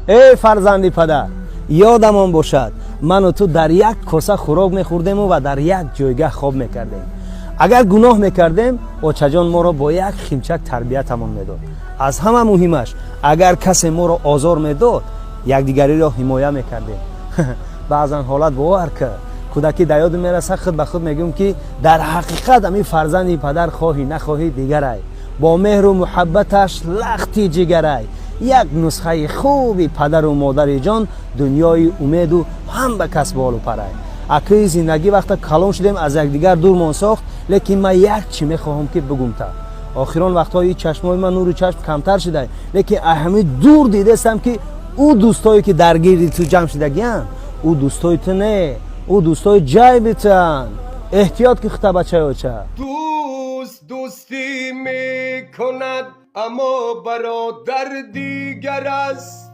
Эй фарзанди падар, ёдамон бошад, ману ту дар як коса хӯрок мехӯрдему ва дар як ҷойгаҳ хоб мекардем. Агар гуноҳ мекардем, очаҷон моро бо як химчак тарбиятамон медод. Аз ҳама муҳимаш, агар касе моро озор медод, якдигариро ҳимоя мекардем. Баъзан ҳолат, бовар ка, кӯдакӣ дар ёд мерасад, худ ба худ мегӯм, ки дар ҳақиқат ами фарзанди падар хоҳӣ нахоҳӣ дигарай, бо меҳру муҳаббаташ лахти ҷигарай, як нусхаи хуби падару модари ҷон, дунёи умеду ҳам ба касболу парай. Акӯи зиндагӣ вақта калон шудем, аз якдигар дурмон сохт, лекин ман як чӣ мехоҳам, ки бигум та. Охирон вақтҳои чашмои ман нури чашм камтар шуда, лекин ҳамин дур дидестам, ки ӯ дӯстое, ки дар гирди ту ҷамъ шудагианд, ӯ дӯстои ту не, ӯ дӯстои ҷайби туанд. Эҳтиёт ки хута, бачаи оча. Дӯст дӯстӣ мекунад, аммо бародар дигар аст.